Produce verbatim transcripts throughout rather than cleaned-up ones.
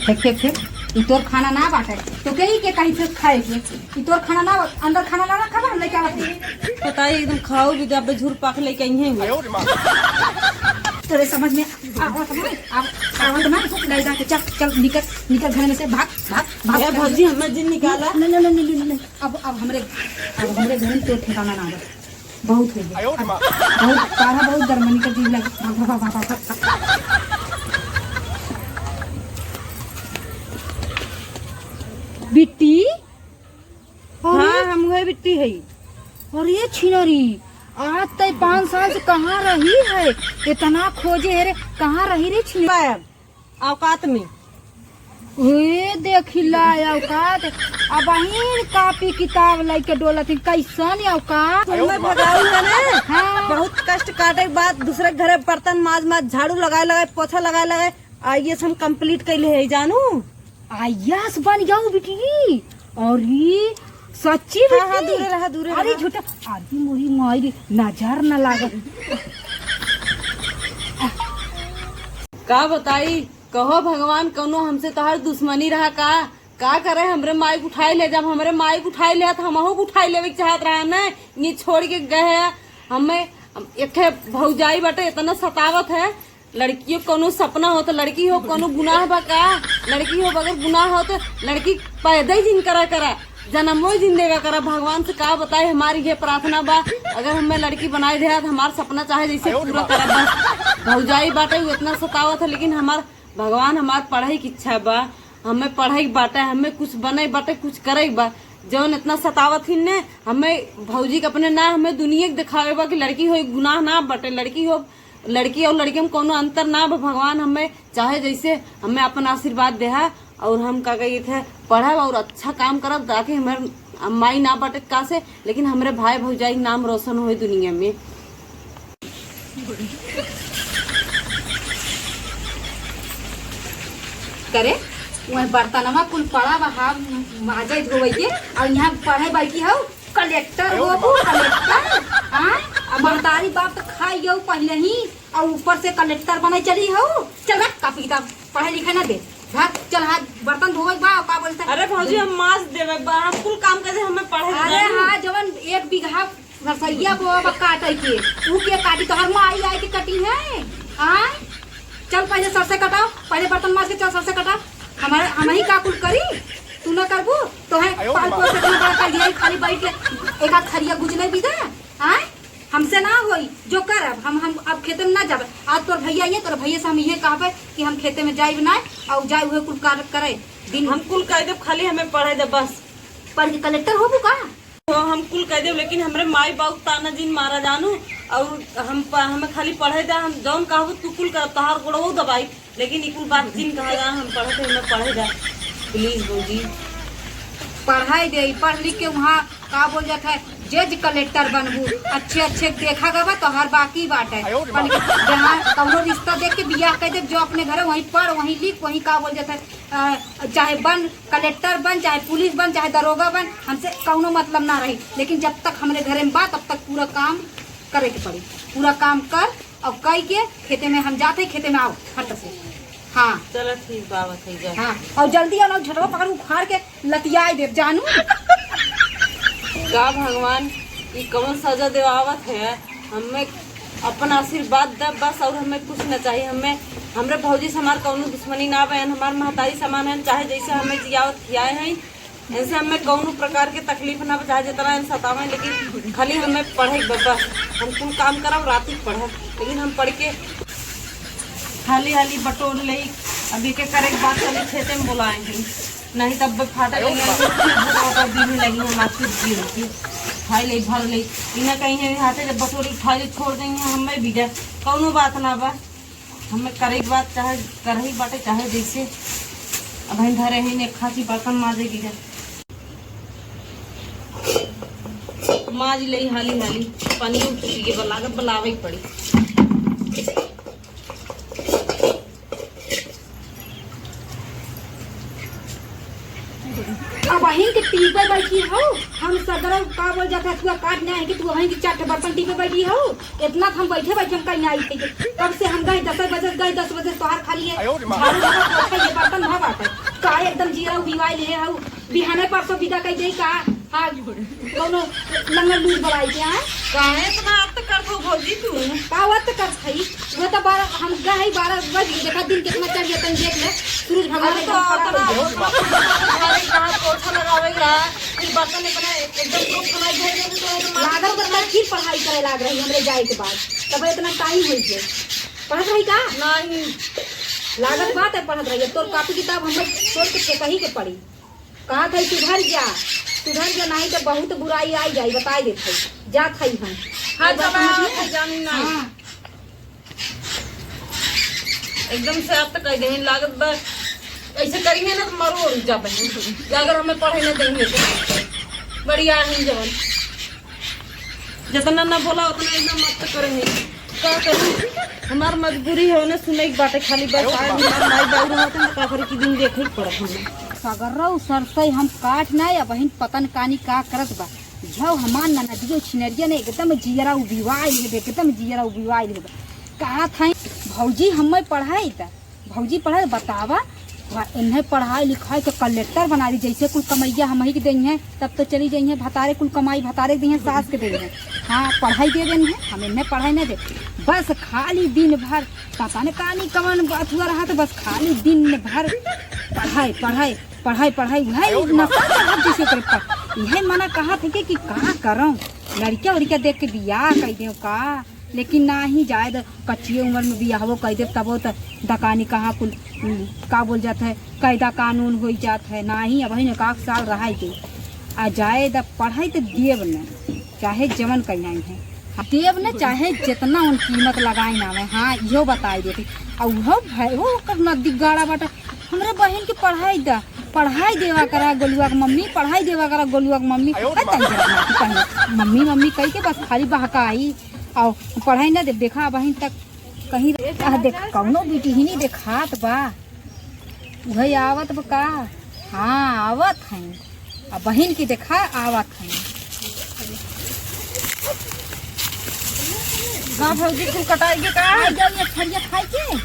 फेंक, फेंक, फेंक। ई तोर खाना ना बाटे। तो के ही के कहीं फेंक खाए के? ई तोर खाना ना बा-, अंदर खाना ना रखा बा, हम लेके आवत हई। पता है, एकदम खाओ भी, जब झूर पाक लेके आई हैं। तोरे समझ में आवत ना, आव-, आवत ना, ले जाके चल, चल, निकल, निकल घर में से, भाग, भाग, भाग। ए भौजी, हमें जिन निकाला। नहीं, नहीं, नहीं, नहीं, नहीं, नहीं। अब, अब हमरे, अब हमरे घर में तोर ठिकाना ना बा। बहुत हो गया। आयो रे माँ। बहुत, तारा बहुत डर मनी कर जीव लगे। भाग, भाग, भाग, भाग, भाग। बिट्टी? अरे। हाँ, हम उहे बिट्टी हई। अरे छिनरी, आज तय पाँच साल से कहाँ रही है? इतना खोजे है रे, कहाँ रही रे छिनरी? औकात में। ए, देखी ला औकात। अबहिन कापी किताब लइके डोलत ही, कैसन औकात? तुम में भगाऊ है ना? हाँ। बहुत कष्ट काटे के बाद दूसरे घरे बर्तन माज माज, झाड़ू लगाए लगाए, पोछा लगाए लगाए, आईएएस हम complete कैले है जानू। आईएएस बन जाऊ बिटी? अरे सच्ची हाँ, हाँ, बिटी? दूरे रहा, दूरे अरे रहा। झूठा, अरे मोरी माई रे, नजर न लागत। का बताई, कहो भगवान, कौनो हमसे तोहार दुश्मनी रहा का? का करे, हमरे माई के उठाई ले, जब हमरे माई के उठाई ले, तो हमहू के उठाई लेवे के चाहत रहा न, ये छोड़ के गए है। हमें एक ठे भौजाई बाटे, इतना सतावत है। लड़कियों के कौनो सपना हो तो लड़की हो, कौनो गुनाह बा का? लड़की हो, अगर गुनाह हो तो लड़की पैदा ही जिन करा करा, जन्मो ही जिन देगा करा। भगवान से का बताए, हमारी ये प्रार्थना बा, अगर हमें लड़की बनाए दे तो हमार सपना चाहे जैसे पूरा करा। बस भौजाई बाटे, वो इतना सतावत है, लेकिन हमार भगवान, हमार पढ़ाई की इच्छा बा, हमें पढ़ाई के बाटे, हमें कुछ बने बाटे, कुछ करे के बा। जौन इतना सतावत ही ने, हमें भौजी के अपने ना, हमें दुनिया के दिखावे बा कि लड़की हो, एक गुनाह ना बाटे, लड़की हो, लड़की और लड़के में कौनो अंतर ना बा। भगवान हमें चाहे जैसे हमें अपन आशीर्वाद देहा और हम का कही थे पढ़ब और अच्छा काम करब, ताकि हमार माई ना बाटे का से, लेकिन हमरे भाई भौजाई के नाम रोशन होए दुनिया में। करे, वह बर्तनवा कुल पड़ा बा, हाथ माजे धोवे के, और यहाँ पढ़े बैठी हो, कलेक्टर हो, कलेक्टर, हाँ? अब महतारी बाप तो खाई गयो पहले ही, और ऊपर से कलेक्टर बने चली हो। चल रख, कापी किताब पढ़े लिखे ना दे, भाग, चल हाथ बर्तन धोवे के बा, का बोलते हैं? अरे भौजी, हम माज देवे बा, हम कुल काम करे, हमें पढ़े अरे देना। हाँ, जवन एक बीघा सरसैया बोआ बा काटे के, ऊ के काटी? तोहर माई आई के कटी है? आय, चल पहले सरसे कटाओ, पहले बर्तन माज के चल सरसे कटाओ। हमारे, हम ही का कुल करी, तू ना करबू? तो है आयो पाल माँ। पोस के इतना बड़ा कर दिया, खाली बैठ के एक आध थरिया गुजले भी दे। आय, हमसे ना होई, जो करब हम, हम अब खेते में ना जाबे। आज तोर भैया आइए, तोर भैया से हम इहे कहबे कि हम खेते में जाइब ना, और जाए हुए कुल कार्य करे दिन। हम कुल कह देब, खाली हमें पढ़े दे बस। पढ़ के कलेक्टर होबू का? तो हम कुल कह देब, लेकिन हमरे माई बाबू ताना जिन मारा जानू, और हम प-, हमें खाली पढ़े दे, हम जौन कहबू तू कुल कर, तोहार गोड़वो दबाई, लेकिन ई कुल बात जिन कहा जा, हम पढ़े थे, हमें पढ़े दे, please भौजी। पढ़ाई दे, पढ़ लिख के वहाँ का बोल जात है, जज कलेक्टर बनबू, अच्छे अच्छे देखा गवा, तोहार बाकी बाटे। आयो रे बन के जहाँ कौनो रिश्ता देख के बियाह कर दे, जो अपने घरे वहीं पढ़, वहीं लिख, वहीं का बोल जात है, अ, चाहे बन, कलेक्टर बन, चाहे पुलिस बन, चाहे दरोगा बन, हमसे कौनो मतलब ना रही, लेकिन जब तक हमरे घरे में बा, तब तक पूरा काम करे के पड़ी। पूरा काम कर और कई के खेते में हम जाते, खेते में आओ फट से। हाँ। चलो ठीक बा, आवत है, जा। हाँ, और जल्दी आओ ना, झटवा पकड़ उखाड़ के लतियाए देब जानू। का भगवान, ई कौन सजा देवावत है? हमें अपन आशीर्वाद द बस, और हमें कुछ न चाहिए। हमें, हमरे भौजी से हमार कौनो दुश्मनी ना बहन, हमार महतारी समान है, चाहे जैसे हमें जियावत खियाए हैं, इनसे हमें कौनो प्रकार के तकलीफ ना बा, चाहे जितना इन सतावें, लेकिन खाली हमें पढ़े के बा बस। हम कुल काम करब, रात ही पढ़ब, लेकिन हम पढ़ के हाली हाली बटोर ले। अब एक एक करे के बाद खाली खेते में बोलाए हैं। नहीं तब फाटे लगी, फिर भूख और दिन लगी, हम आज फिर जी होती। खाई ले, भर ले। इन्हें कहीं है हाथे जब बटोरी खाई ले, छोड़ देंगे, हमें भी दे। कौनो बात ना बा। हमें करे के बात चाहे करही बाटे, चाहे जैसे। अब हम धरे हैं ने खासी बर्तन माजे की जा। माज ले हाली हाली, पानी उठ के बा, लागत बलावे के पड़ी। अब अहिन के टीपे बैठी हो, हम सगरा का बोल जाता है, तू काट ना है कि तू अहिन के चार ठे बर्तन टीपे बैठी हो। इतना हम बैठे बैठे हम कहीं ना आई थे। कब से हम गए दस बजे, गए दस बजे तोहार खाली है। आयो रे माँ। झाड़ू लगा, पोछा, ये बर्तन ना बाटे। आ, एकदम जियरा उबिवाइ लिहे हउ। बिहाने परसों बिदा कइ देई का? हाँ, कउनो लंगड़ लूज बलाई के, हाँ? काहे इतना अत्त करत हो भौजी तू? का अत्त करत हई? वो तो बारह, हम गए हई बारह बज गए। देखा दिन कितना चढ़ गया, तनी देख ले। सूरज भगवान अरे तो एकदम खड़ा उतना हो गया। उतना झाड़े कहाँ, पोछा लगावे का, फिर बर्तन इतना एकदम धूप बनाई घर में तो एकदम लागल तो फिर पढ़ाई करे लाग रही हमरे जाए के बाद। तब इतना टाइम हो गया। पढ़त रही का? नहीं। लागत बात है पढ़त रही। अब तोर कॉपी किताब हमें छोड़ के फेंकही के पड़ी। कहत है सुधर जा, सुधर जा, नहीं तो बहुत बुराई आई जाई, बताई देत है। जात है हम। हाँ, अब चला, समझ में? है, जानी नहीं। हाँ। एकदम से आप तो कह देही, लागत बा ऐसे करिहे ना तो मरो और जा बहन, अगर हमें पढ़े ना देंगे तो। बढ़िया है जवन। जितना ना बोला उतना एकदम मत करेंगे। का करूँ? हमार मजबूरी है, उन्हें सुने के बाटे खाली बस। आज हमार माई बाबू रहते हैं तो का करे कि दिन देखे ही पड़त हमें। सगरो सरसई हम काट ना, या बहिन पतन कानी का करत बा। झौ हमार ननदियो छिनरिया ने एकदम जियरा उबिवाइल है, एकदम जियरा उबिवाइल है। कहा था भौजी हमें पढ़ाई त भौजी पढ़ाई बतावा, वा इन्हें पढ़ाई लिखाई के कलेक्टर बना दी, जैसे कुल कमैया हम ही के देइहें, तब तो चली जइहें भतारे, कुल कमाई भतारे के देइहें, सास के देइहें। हाँ, पढ़ाई दे देनी है, हम इन्हें पढ़ाई ना दे। बस खाली दिन भर पता न कानी कवन अथुआ रहा, तो बस खाली दिन भर पढ़ाई, पढ़ाई, पढ़ाई, पढ़ाई, वही नशा चढ़त जैसे ओकरे पर। इहे मना कहा थे कि, कि का करौं, लड़किया उड़किया देख के बियाह कर दें का। लेकिन नाही जाए द, कच्चिए उम्र में बियाहवो कइ देब, तबो त दकानी कहाँ कुल, उम, का बोल जात है, कायदा कानून होइ जात है। नाही, अबहिन एक आध साल रहाई के। आ जाए द, पढ़ाई त देब न, चाहे जवन कहियाई है। देब न, चाहे जितना उन कीमत लगाई ना में। हाँ, इहो बताई देती। आ उहो भाई, वो ओकर नदी गाड़ा बाटा, हमरे बहिन के पढ़ाई द, पढ़ाई देवा करा गोलुआ के मम्मी, पढ़ाई देवा करा गोलुआ के मम्मी। है तंजरा नाती कहीं, मम्मी, मम्मी कही के बस खाली बहकाई। अउ पढ़ाई ना दे, देखा अबहिन तक कहीं। आह, देख, कौनो बिटिहिनी देखात बा। उहे आवत बा का? हाँ, आवत हैं। अबहिन की देखा, आवत हैं। का भौजी, कुल कटाई के का? आ जाओ, ये थरिया खाई के।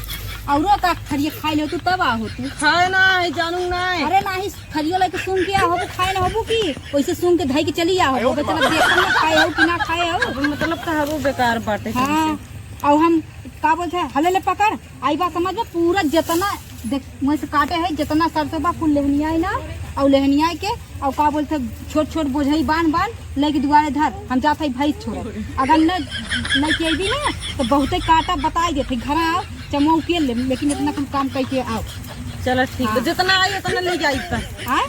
औरो का थरिया खाई लो तू, तब आहो तू। खाए ना है, जानू ना है। अरे नाही, थरियो लेके सूंघ के आ होबू, खाए ना होबू की? वैसे सूंघ के धई के चली आ होबू। अब चला देखम ना खाए हो कि ना खाए हो। अब मतलब तो हबो बेकार बाटे हाँ। तुमसे। अब हम का बोलते हैं, हले ले पकड़, आई बात समझ में, पूरा जितना देख, मुँह से काटे है, जितना सरसों बा, कुल लेहनिया है ना, और लेहनिया के, और का बोलते हैं, छोट छोट बोझई बांध बांध लेके दुआरे धर, हम जात है भैंस छोड़े। अगर न लेके अइबी ना, तो बहुते काटा बताई देते, घर आओ, चमौ के ले, लेकिन इतना कुल काम करके आओ। चलो ठीक है, हाँ। जितना आई उतना ले जाई त। हाँ?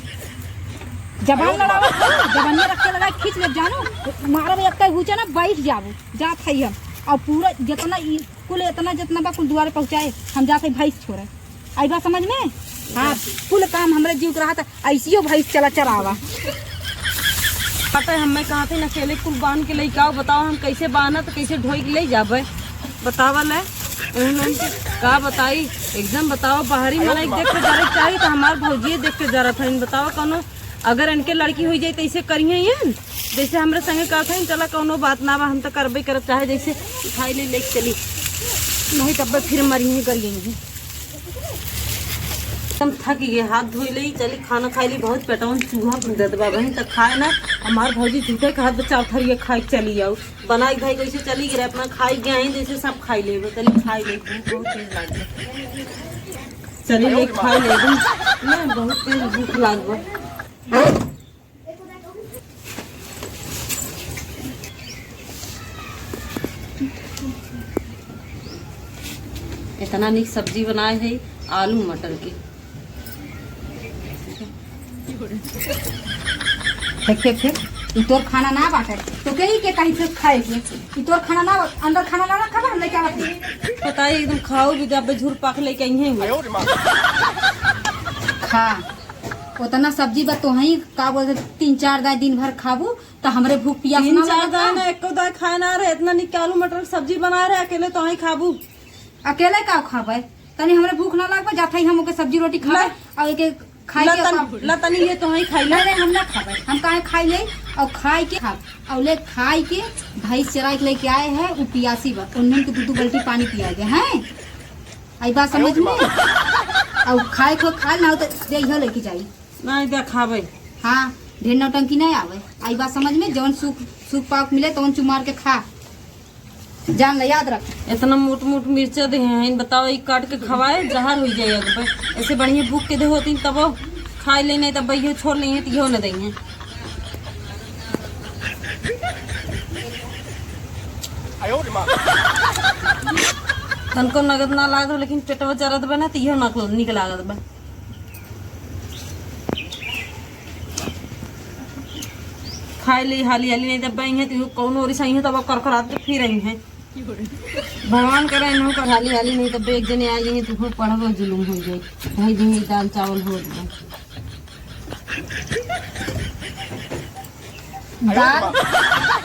जबान लड़ावत हो, जबानिया रख के लगा, खींच ले जानो, मारब एक कई हुचा ना, बैठ जाबो, जात है हम। और पूरा जितना ई, कुल इतना जितना बा, कुल दुआरे पहुँचाए, हम जात है भैंस छोड़े। आई बात समझ में? हाँ, कुल काम हमरे जीव के रहा था, ऐसियो भैंस चला चरावा। पता है, हमें कहा थे न अकेले कुल बांध के लेके आओ, बताओ हम कैसे बांधत, कैसे ढोई के ले जाबे? बतावा ले, उन्होंने का बताई, एकदम बताओ, बाहरी मना एक देख के डरे चाही तो हमार भौजिए देख के डरत हइन। बताओ कौनो, अगर इनके लड़की हुई जाए तो ऐसे करिए ये, जैसे हमरे संगे कहत हइन, चला कौनो बात ना बा, हम तो करबे करब, चाहे जैसे उठाई ले लेके चली, नहीं तब फिर मरिए करिए। एकदम थक गए, हाथ धोई ले, चली खाना खाई ली, बहुत पेटवन चूहा कूदत बा, वहीं तक खाए ना। हमार भौजी झूठे के हाथ बचाव थरिए खाए के चली आओ, बनाई भाई कैसे चली गए, अपना खाई गए हैं, जैसे सब खाई लेबे, चली खाई ले, भूख बहुत तेज लाग गई। चली ले खाई ले, ना बहुत तेज भूख लाग गई। इतना नीक सब्जी बनाए है आलू मटर के। देख, देख, देख, ई तोर खाना ना बाटे, तो के ही के कहीं से खाए के? ई तोर खाना ना, अंदर खाना ना रखा बा, हम लेके आवत हई। पता है, एकदम खाओ भी जब झूर पाक लेके आई हैं। खा, उतना सब्जी बा, तो हई का बोलते, तीन चार दाई दिन भर खाबू, तो हमरे भूख पियास तीन ना चार लगता। दाई ना, एको दाई खाए ना रहे, इतना निक आलू मटर के सब्जी बना रहे, अकेले तो हई खाबू। अकेले का खाबे? तनी हमरे भूख ना लगबे, जात हई हम ओके सब्जी रोटी खाबे, ला। और एक एक खाई ला के तन-, का ला तनी ये तो हई खाई ला। नहीं, नहीं, हम ना खाबे, हम काहे खाई ले, और खाई के खाब, और ले खाई के भैंस चराई के लेके आए हैं, उ पियासी बा, उन्हन के दू दू बाल्टी पानी पिया गए हैं। आई बात समझ में? अब खाए को खा, ना हो तो दे इहो लेके जाई। नहीं दे खावे। हाँ, ढेर नौटंकी नहीं आवे। आई बात समझ में, जौन सूख, सूख पाक मिले तौन चुमार के खा। जान ले, याद रख। इतना मोट मोट मिर्चा दे हैं, बताओ, ई काट के खवाए, जहर हो जाए अगबे। ऐसे बढ़िया भूख के दे होती तब खाए ले, नहीं तब इहो छोड़ ले, तो इहो न दे हैं। तनको नगद ना लागत हो, लेकिन पेटवा जरत बा ना, तो इहो ना निक लागत बा। खाए ले हाली हाली, नहीं तब इहे तो कौनो ओरी से इहे तब करकरात के फिर आई है। भगवान करे इन्हों कर हाली हाली, नहीं तब एक जने आ जाए तो खूब पढ़बो जुलुम हो जाए। वही दिन ही दाल चावल हो जाए। दाल,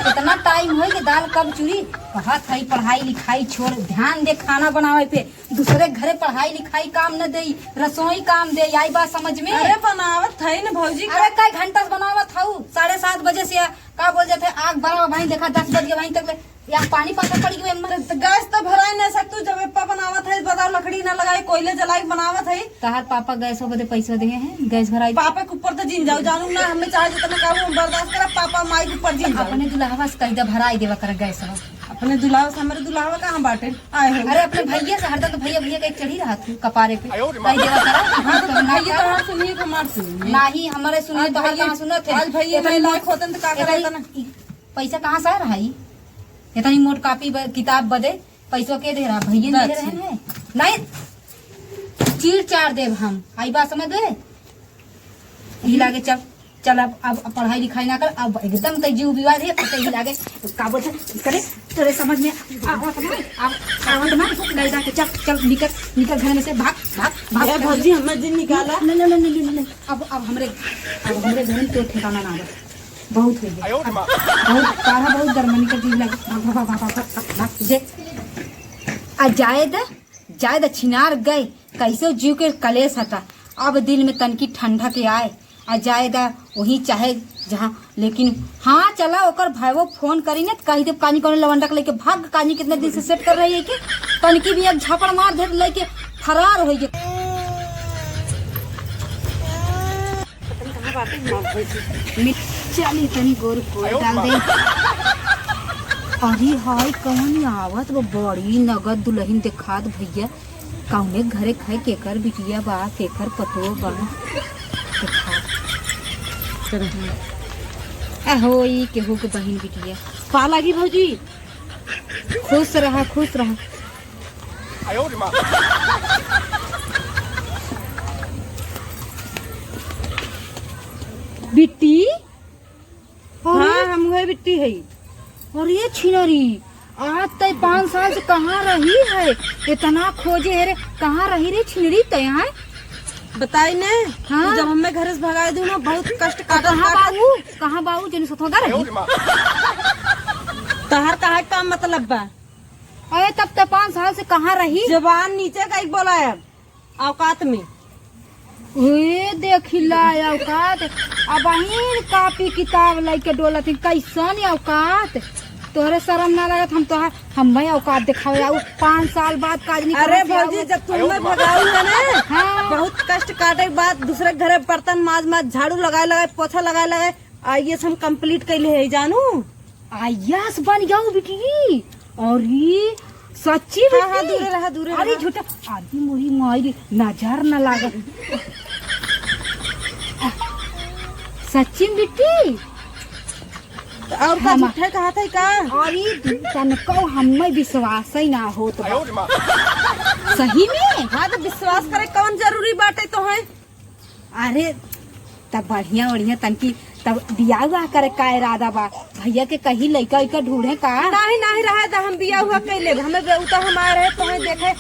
इतना टाइम होई कि दाल कब चुरी? कहत हई पढ़ाई लिखाई छोड़, ध्यान दे खाना बनावे पे। दूसरे घरे पढ़ाई लिखाई काम न देई, रसोई काम देई, आई बात समझ में? अरे बनावत हई न भौजी, अरे का कई घंटा से बनावत हऊ? साढ़े सात बजे से, का बोल जात है, आग बरा भाई, देखा दस बज गए भाई तक ले, या पानी पाता पड़ गए। तो, तो गैस तो भराई नहीं सकतू, जब एप्पा बनावत है, बताओ, लकड़ी ना लगाई, कोयले जलाई बनावत है। तहार पापा गैस बदे पैसा दे हैं, गैस भराई। पापा के ऊपर तो जिन जाओ, जानू ना, हमें चाहे जितना कहू हम बर्दाश्त करब, पापा माई के ऊपर जिन जाओ। अपने दुल्हवा से कह दे, भराई देवा कर गैस। अपने दुल्हवा से, हमरे दुल्हवा कहाँ बाटे? आए हो। अरे, अपने भैया से हरदम तो भैया, भैया के एक चढ़ी रहा तू कपारे पे। आयो रे माँ। कह देवा करा कि हाँ, तो हम तो भैया कहा। तोहार सुनिए, तो हमार सुनिए। नाही, हमारे सुनिए, आज तोहार भैया, कहाँ सुनत है? आज भैया इतना नहीं लायक होतन तो का इतना करत ना? पैसा कहाँ से आ रहा है? इतनी मोट कापी ब-, किताब बदे पैसों के दे रहा? भैया दे रहे हैं। नहीं, चीर चार देब हम। आई बात समझ गए? ई लागे चल, चल अब, अब, अब पढ़ाई लिखाई ना कर, अब एकदम तै जीव विवाद है, पता ही लागे। का बोलते करे, तेरे समझ में आवत ना, आव-, आवत ना, लैदा के चल, चल निकल, निकल घर में से, भाग, भाग, भाग। ए भौजी, हमें जिन निकाला। नहीं, नहीं, नहीं, नहीं, नहीं, नहीं। अब, अब हमरे, अब हमरे घर में तो ठिकाना ना बा। बहुत हो गया। आयो रे माँ। बहुत, तारा बहुत गर्मनी का जीव लगे। भाग, भाग, भाग, भाग, भाग, भाग, भाग, जे। आ जाए द, जाए द छिनार गए, कैसे जीव के कलेश हटा। अब दिल में तनकी ठंडा के आए, आ जाए द वही चाहे जहाँ। लेकिन हाँ, चला ओकर भाईवो फोन करी ने, कही दे कानी कौन लवंडा के लेके भाग, कानी कितने दिन से सेट कर रही है कि तनकी भी एक झापड़ मार दे लेके फरार हो गए। पता नहीं कहाँ बाटे, माफ होई थी। मि-, चली तनी गोर को डाल दे। अरे हाय, कौन आवत बा, बड़ी नगद दुल्हन देखात भैया। कौने घरे खाए, केकर बिटिया बा, केकर पतोह बा। देखात। आ होई केहू के बहिन बिटिया। पा लागी भौजी। खुश रहा, खुश रहा। बिट्टी? अरे? हाँ, हम उहे बिट्टी हई। अरे छिनरी, आज तय पाँच साल से कहाँ रही है? इतना खोजे है रे, कहाँ रही रे छिनरी तय, हैं? बताई ने, हाँ? तू जब हमें घर से भगाई दू ना, बहुत कष्ट तो काटत कहाँ काटत बाबू? कहाँ बाबू? जनी सतोदा रही। तहार कहाँ का मतलब बा? अरे तब तो पाँच साल से कहाँ रही? जबान नीचे का एक बोला है, औकात में। ए, देखी ला औकात। अब बहिन कापी किताब लइके डोलत ही, कैसन औकात? तोहरे शरम ना लगत? हम तोहार, हमें औकात देखावे आऊ। पाँच साल बाद काजनी अरे कहाँ से भौजी, आऊ? जब तू हमें भगाऊ है ना, हाँ। बहुत कष्ट काटे के बाद दूसरे घरे बर्तन माज माज, झाड़ू लगाए लगाए, पोछा लगाए लगाए, आईएएस हम कंप्लीट कैले है जानू। आईएएस बन जाऊ बिटिया। अरे सच्ची हाँ, हाँ, बिट्टी? दूरे रहा, दूरे अरे रहा। झूठा, अरे मोरी माई रे, नजर न लागे। सच्ची में बिट्टी? तो और का हम झूठे कहा था का? अरे तनको हमें विश्वास ही ना होत बा। सही में? हाँ, तो विश्वास करे कौन जरूरी बाटे तो है? अरे, तब बढ़िया, बढ़िया तनकी, तब बियाह उआह करे का इरादा बा? भैया के कहीं लइका उइका ढूंढे का? नाही, नाही, रहे दा, हम बियाह उआह कइ लेब। हमें बे-, उ तो हमार है, तोहे देखे,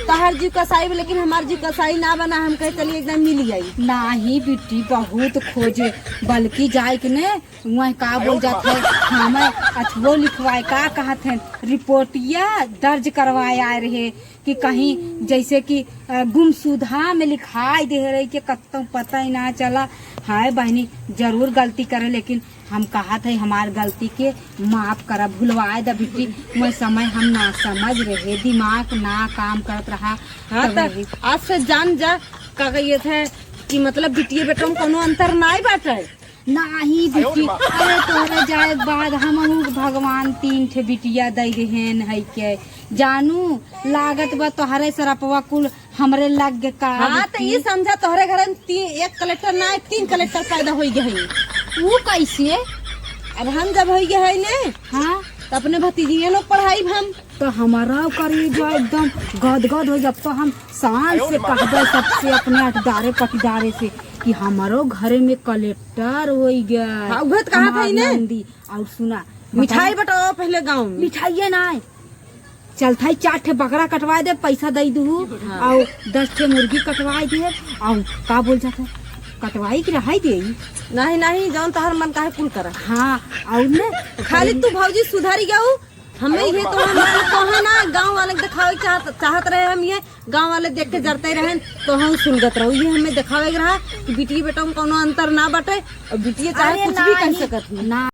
तहार जीव कसाई बा, लेकिन हमार जीव कसाई ना बना, हम कहे चली एक दिन मिल आई। नाही बिट्टी, बहुत खोजे, बल्कि जाए के ने, वह का बोल जात है, हमें अथवो लिखवाए, का कहत है, रिपोर्टिया दर्ज करवाए आए रहे। कि कहीं जैसे कि, अ, गुमशुदा में लिखाई दे रही कि कत्तों पता ही ना चला। हाय बहिनी, जरूर गलती करे, लेकिन हम कहत है हमार गलती के माफ करा, भुलवाए द बिट्टी। वह समय हम ना समझ रहे, दिमाग ना काम करत रहा। हाँ, तब त रही। आज से जान जा, का कहिए थे कि मतलब बिटिया बेटवा में कोनो अंतर नाई बाटे। नाही बिटी, अरे तोहरे जाए के बाद हमहू के भगवान तीन ठे बिटिया दई देहेन है के। जानू, लागत बा तोहरे सरपवा कुल हमरे लग गे का हाँ, तो बिटी? ये समझा तोहरे घर में तीन, एक कलेक्टर ना, तीन कलेक्टर पैदा होई गए हैं। वो कैसे? अब हम जब होई गए हैं ने, हाँ। तो अपने भतीजिए लोग पढ़ाई हम। तो हमारा करेजा एकदम गदगद हो, जब तो हम शान से कहबे सबसे अपने अटदारे पटदारे से कि हमारो घरे में कलेक्टर होई गए। हाँ, उहे तो कहा था हमार इन्हें। नंदी। और सुना, मिठाई बताओ। बटाओ पहले गाँव में। मिठाइए ना है। चल थाई चार ठे बकरा कटवा दे, पैसा दई दू। हाँ। और दस ठे मुर्गी कटवा दे। और का बोल जाता, कटवाई की रहाई दे। नहीं, नहीं, जौन तोहर मन काहे कुल करा। हाँ, और ने खाली तू भौजी सुधारी गऊ। हमें ये तो हम कहा ना, गाँव वाले के दिखावे चाहत, चाहत रहे हम, ये गाँव वाले देख के जरते रहे, तो हम सुलगत रहो। ये हमें दिखावे के रहा कि बिटिया बेटवा में कोनो अंतर ना बाटे, और बिटिया चाहे अरे कुछ भी कर नाही, सकत है। ना